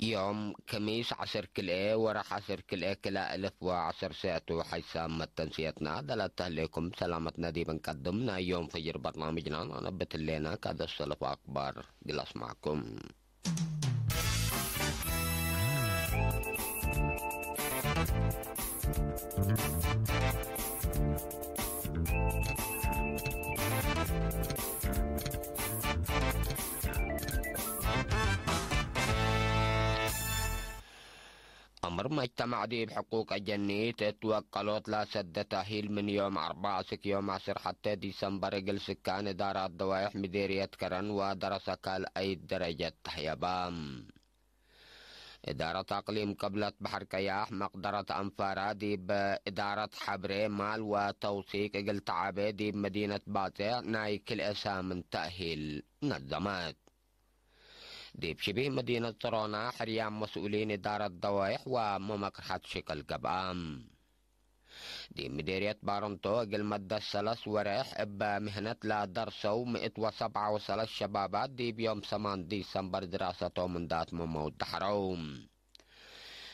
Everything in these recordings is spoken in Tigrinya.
ዮም ክሚስ ዓሰርተ ክልኤ ወርሒ ዓሰርተ ክልኤ ክላ እልፍ ወዓሰርተ ሰዓቱ ሓይሳብ መተንስየትና ደላት ተህሌኩም ሰላመትና ዲብ እንቀድም ናይ ዮም ፈጅር በርናምጅና ነብት ህሌና ካብ ዘሰለፉ ኣክባር ግላስ ማዕኩም። أمر مجتمع ديب حقوق أجنيت اتوكلوت لا سدت أهيل من يوم أربعة سك يوم عشر حتى ديسمبر قل سكان إدارة دوائح مديرية كرن ودرس كال أي درجة تحيبام. إدارة أقليم قبلة بحر كياح مقدرة أنفارا ديب إدارة حبري مال وتوثيق قل تعبي ديب مدينة باطع ناي كل إسام تأهيل نظمت. ديب شبيه مدينة صرونا حريان مسؤولين إدارة دوائح وممكرحة شكل قبام. ديب مديرية بارنتو قل مدة ثلاث ورح إبا مهنة لا درسو مئة وسبعة وثلاث شبابات ديب يوم ثمانية ديسمبر دراستو من دات ممو الدحرو.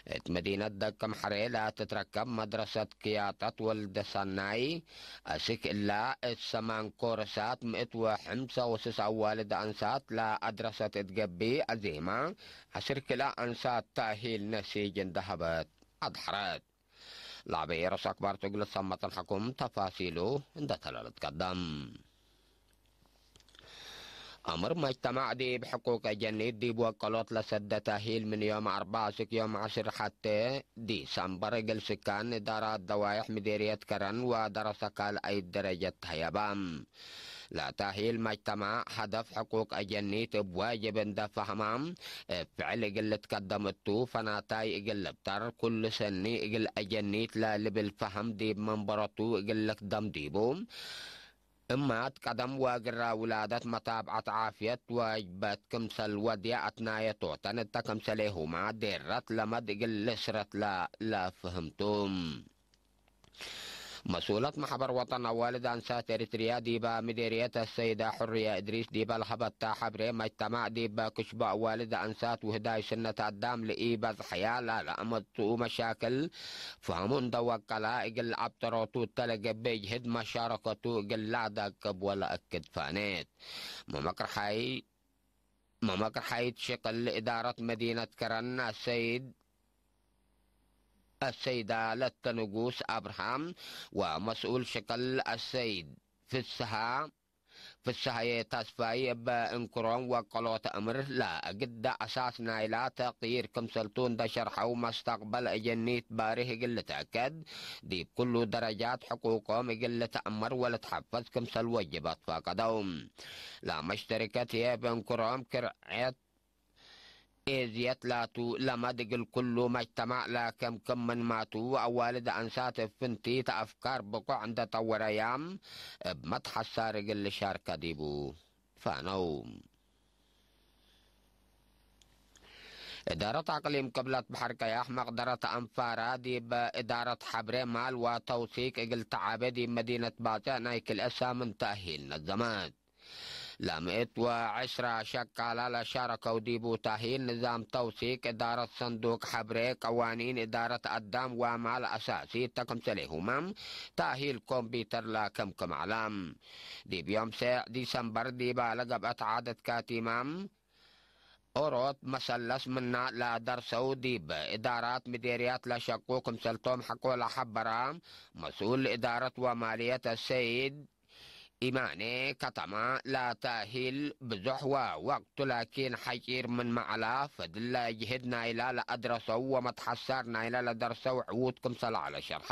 إت مدينة دكم حريلة تتركب مدرسة كياطة ولد سناي أسك إلا السمان كورسات مئة وخمسة وسس أوالد أنسات لا أدرسة تقبي أزيما عسر كلا أنسات تأهيل نسيج ذهبت أضحرت. لعبي رساك بارتو قلت صمت الحكم تفاصيله عند تلالت قدم. أمر مجتمع دي بحقوق جنيد دي بوكلوت لسدة تأهيل من يوم أربعة سك يوم عشر حتى ديسمبر قل سكان إدارة دوائح مديرية كرن ودرس كال أي درجة هيبام. لا تأهيل مجتمع هدف حقوق أجنيت بواجب اندفهمام فعل قل تقدم التو فناتاي قل بتر كل سني قل أجنيت لا لبل فهم دي بمنبرتو قل لك دم ديبو. እማት ቀደም ዋግራ ውላደት መታብዓት ዓፍየት ዋጅበት ክምሰል ወድያ ኣትናየቶተን እተ ክምሰሌሁማ ዴረት ለመድ እግል ልስረት ለፍህምቱ። መስኡለት ማሕበር ወጠን ኣዋልድ ኣንሳት ኤሪትርያ ዲባ ምዴርየት ኣሰይዳ ሑርያ እድሪስ ዲባ ለሀበታ ሐብሬ መጅተማዕ ዲባ ክሽቦ ኣዋልድ ኣንሳት ውህዳይ ስነት ኣዳም ልኢበዝሐያ ላለኣመጽኡ መሻክል ፈህሙ እንደ ወቀላ እግል ዐብጠሮቱ እተ ለገብእ ጅህድ መሻረከቱ እግል ለአዳቅብ ወለአክድ ፋኔት። መመቅርሓይ መመቅርሓይት ሽቅል እዳረት መዲነት ከረን አሰይድ አሰይዳ ለተ ንጉስ አብርሃም ወመስኡል ሽቅል አሰይድ ፍስሃ ፍስሃየ ተስፋይ እበ እንክሮም ወቀሎት እምር ለእግደ አሳስ ናይላ ተቅይር ክምሰልቱ እንደ ሸርሐው መስተቅበል እጀኒት ባርህ እግል ልትአከድ ዲብ ኩሉ ደረጃት ሕቁቆም እግል ልትአመር ወልትሐፈዝ ክምሰል ወጅብ አትፋቀደው። ለመሽተሪከት ህየ እብ እንክሮም ክርዐት ኤዝየት ላቱ ለመድ እግል ኩሉ መጅተማዕ ለከምክም ምንማቱ አዋልድ አንሳት እብ ፍንቲት አፍካር ብቁዕ እንደ ጠወረያም እብ መትሐሳር እግል ልሻርከ ዲቡ ፋነው። እዳረት አቅሊም ቅብለት በሐር ቀያሕ መቅደረት አንፋራ ዲብ እዳረት ሐብሬ ማል ወተውሲቅ እግል ተዓቤ ዲብ መዲነት ባጽዕ ናይ ክልኤ ሳምን ተእሂል ነዘመት። ለምእት ወዕስራ ሸቃላ ለሻረከው ዲቡ ታሂል ንዛም ተውሲቅ እዳረት ሰንዱቅ ሐብሬ ቀዋኒን እዳረት አዳም ወማል አሳሲ እተ ክምሰሌሁማም ታሂል ኮምፒተር ለከምክም ዐላም። ዲብ ዮም ሴዕ ዲሰምበር ዲባ ለገብአት ዓደት ካቲማም ኦሮት መሰለስ ምና ለደርሰው ዲብ እዳራት ምዴርያት ለሸቁ ክምሰልቶም ሐቆ ለሐበራ መስኡል እዳረት ወማልየት አሰይድ ኢማኔ ከተማ ለተእሂል ብዙሕ ወወቅቱ ላኪን ሐጪር ምን መዕላ ፈድለ ጅህድ ናይላ ለአድረሰው ወመትሐሳር ናይላ ለደርሰው ዕዉት ክምሰል ዐለ ሸርሐ።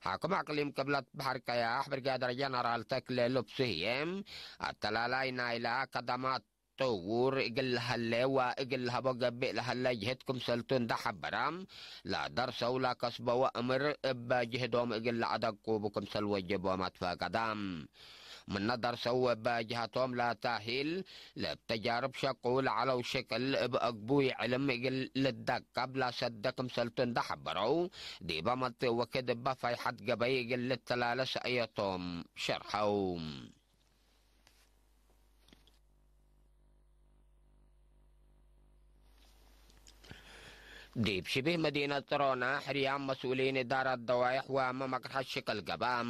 ሓክም አቅሊም ቅብለት በሐር ቀያሕ ብርጋደር ጀነራል ተክለ ልብሱ ህዬ አተላላይ ናይላ ከደማት ጥውር እግል ለሀሌ ወእግል ለሀቦ ገብእ ለሀለ ጅህድ ክምሰልቱ እንደ ሐበራ፣ ለደርሰው ለከስበወ እምር እበ ጅህዶም እግል ለአደቁቡ ክምሰል ወጅቦም አትፈቀዳ። ምነ ደርሰው እበ ጅሀቶም ለታሂል ለብ ተጃርብ ሸቁ ለዐለው ሽቅል እብ አግቡይ ዕልም እግል ልደቀብ ለሰደ ክምሰልቱ እንደ ሐበረው፣ ዲበ መጽእ ወክድ እበ ፈይሐት ገበይ እግል ልተላለስ አየቶም ሸርሐው። ዲብ ሽቢህ መዲነት ጽሮና ሕርያም መስኡሊን እዳራት ደዋይሕ ወመመቅርሐት ሽቅል ገብኣም።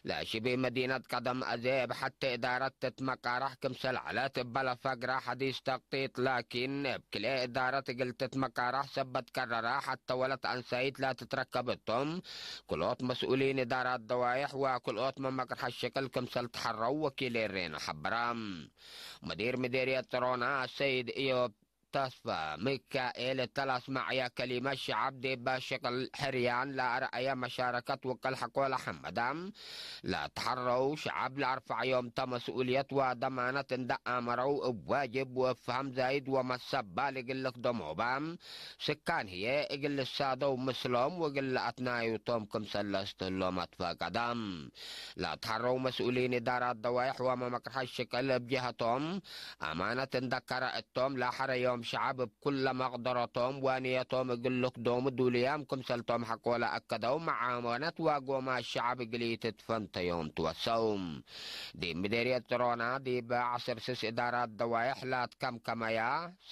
ለሽቢህ መዲነት ቀደም ኣዜ እብ ሐቴ እዳረት ትትመቃራሕ ክምሰል ዐለት እበለ ፈግረ ሐዲስ ተቅጢጥ ላኪን እብ ክልኤ እዳረት እግል ትትመቃራሕ ሰበት ቀረራ ሐተ ወለት አንሳይት ላትትረከብ እቶም ክልኦት መስኡሊን እዳራት ደዋይሕ ወክልኦት መመቅርሐት ሽቅል ክምሰል ተሐረው ወኪል ኤሬና ሐበራ። መዲር ምዴርየት ጽሮና ሰይድ እዮብ ተስፋ ሚካኤል እተ ለአስማዕያ ከሊመት ሸዐብ ዲበ ሽቅል ሕርያን ለአርአየ መሻረከት ውቅል ሐቆለ ሐመዳ ለተሐረው ሸዐብ ለአርፈዐዮም ተ መስኡልየት ወደማነት እንደ አመረው እብ ዋጅብ ወእፍሃም ዛይድ ወመሰባል እግል ልክደሞባ ስካን ህዬ እግል ልሳደው ምስሎም ወእግል ለአትናዩቶም ክምሰል ለአስትህሎም አትፈቀዳ። ለአትሐረው መስኡሊን እዳራት ደዋይሕ ወመመቅርሐት ሽቅል እብ ጀሀቶም አማነት እንደ ከረ እቶም ለሐረዮም ሸዐብ እብ ኩለ መቅደረቶም ወንየቶም እግል ልክዶሙ ዱልያም ክምሰልቶም ሐቆለ አከደው መዓወነት ወጎማ ሸዐብ እግል ኢትትፈንተዮም ትወሰው። ዲብ ምዴርየት ጽሮና ዲብ ዐስር ስስ እዳራት ደዋይሕ ላትከምከመያ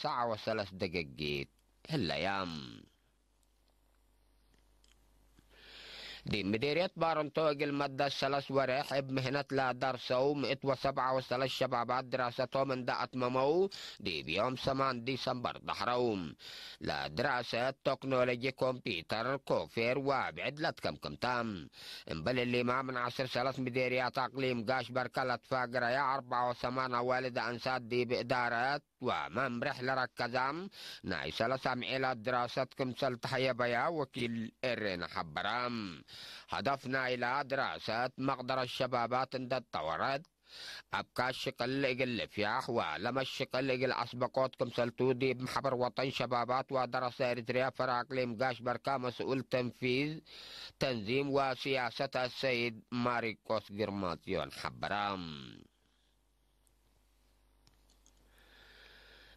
ሰዓ ወሰለስ ደገጊት ህለያ። ዲብ ምዴርየት ባረንቶ እግል መደት ሰለስ ወሬሕ እብ ምህነት ለደርሰው ምእት ወሰብዓ ወሰለስ ሸባባት ድራሰቶም እንደ አትመመው ዲብ ዮም ሰማን ዲሰምበር ደሕረው። ለድራሰት ቶክኖሎጂ ኮምፒተር፣ ኮፌር ወብዕድ ለትከምክምታ። እምበል እሊማ ምን ዐስር ሰለስ ምዴርያት አቅሊም ጋሽ በርከ ለትፋግረያ አርበዓ ወሰማን አዋልድ አንሳት ዲብ እዳረት ወመምርሕ ለረከዛም ናይ ሰለሳ ምዔላት ድራሰት ክምሰል ተሐየበያ ወኪል ኤሬና ሐበራ። ሀደፍ ናይላ ድራሰት መቅደረት ሸባባት እንደ ጠወረት፣ አብካት ሽቅል እግል ልፍያሕ ወለመት ሽቅል እግል አስበቆት ክምሰልቱ ዲብ ማሕበር ወጠን ሸባባት ወደረሰ ኤሪትርያ ፈራ አቅሊም ጋሽ በርካ መስኡል ተንፊዝ ተንዚም ወስያሰት አሰይድ ማሪቆስ ግርማጽዮን ሐበራ።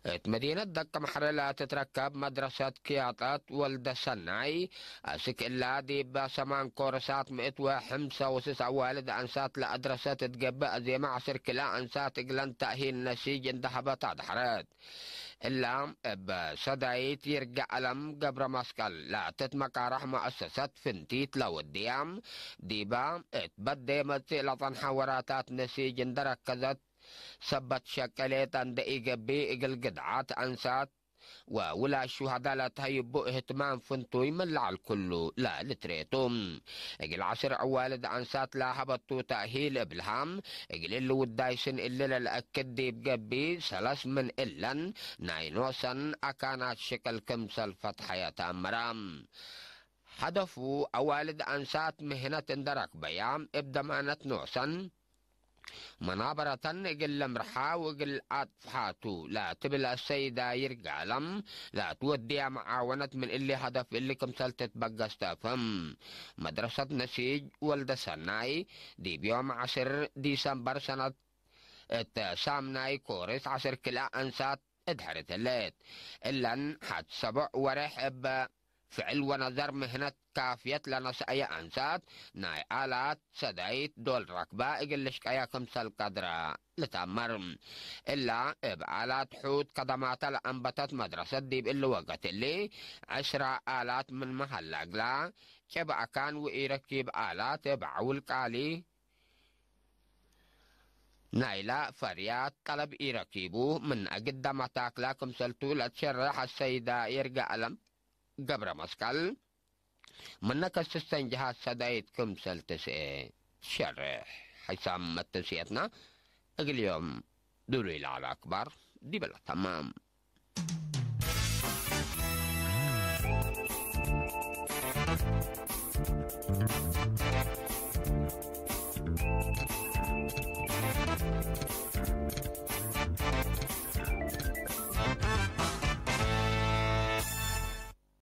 እት መዲነት ደቀምሐረ ለትትረከብ መድረሰት ክያጠት ወልደ ሰናይ፣ አስክ እላ ዲብ ሰማን ኮርሳት ምእት ወሐምሳ ወስስ አዋልድ አንሳት ለአድረሰት እት ገብእ አዜመ ዐስር ክልአ አንሳት እግለን ተእሂል ነሲጅ እንደ ሀበት አድሐረት። እላ እብ ሰዳይት ይርጋ አለም ገብረ መስቀል ለትትመቃራሕ መአሰሰት ፍንቲት ለወድያ ዲባ እት በዴ መጽእ ለጸንሐ ወራታት ነሲጅ እንደ ረከዘት ሰበት ሸቀሌት እንደ ኢገብእ እግል ግድዓት አንሳት ወውላድ ሹሃዳ ለተሀይቡ እህትማም ፍንቱይ ምን ለዐል ኩሉ ለልትሬቱ። እግል ዐስር አዋልድ አንሳት ለሀበቱ ተእሂል እብልሃ፣ እግል እሊ ውዳይ ስን እሊ ለልአክድ ዲብ ገብእ ሰለስ ምን እለን ናይ ኖሰን አካናት ሽቅል ክምሰል ፈትሐየ ተአምራ። ሀደፉ አዋልድ አንሳት ምህነት እንደ ረክበያ እብ ደማነት ኖሰን መናበረተን እግል ለምርሓ ወእግል አጥፍሓቱ ለትብል አሰይዳ ይርጋለም ለትወድያ መዓወነት ምን እሊ ሀደፍ እሊ ክምሰል ትትበገስ ተፍህም። መድረሰት ነሲጅ ወልደ ሰናይ ዲብ ዮም ዐስር ዲሰምበር ሰነት እት ሳምናይ ኮርስ ዐስር ክልአ አንሳት እድሕር ትልት እለን ሐት ሰቡዕ ወሬሕ እበ ፍዕል ወነዘር ምህነት ካፍየት ለነስአየ አንሳት ናይ አላት ሰዳይት ዶል ረክባ እግል ልሽቀያ ክምሰል ቀድረ ልተአመር። እላ እብ አላት ሑት ከደማተ ለአንበተት መድረሰት ዲብ እሊ ወቀት እሊ ዕስራ አላት ምን መሀላ እግላ ጭብ አካን ወኢረኪብ አላት እብ ዐውል ቃሊ ናይላ ፈርያት ጠለብ ኢረኪቡ ምን አግደ መታክላ ክምሰልቱ ለትሸረሕ አሰይዳ ይርጋ አለም ገብረ መስቀል ምነ ከስስተን ጀሃት ሰዳይት ክምሰል ትስኤ ትሸርሕ። ሐይሳም መተንስየትና እግል ዮም ዱሉይ ለዐለ አክባር ዲበላ ተማም።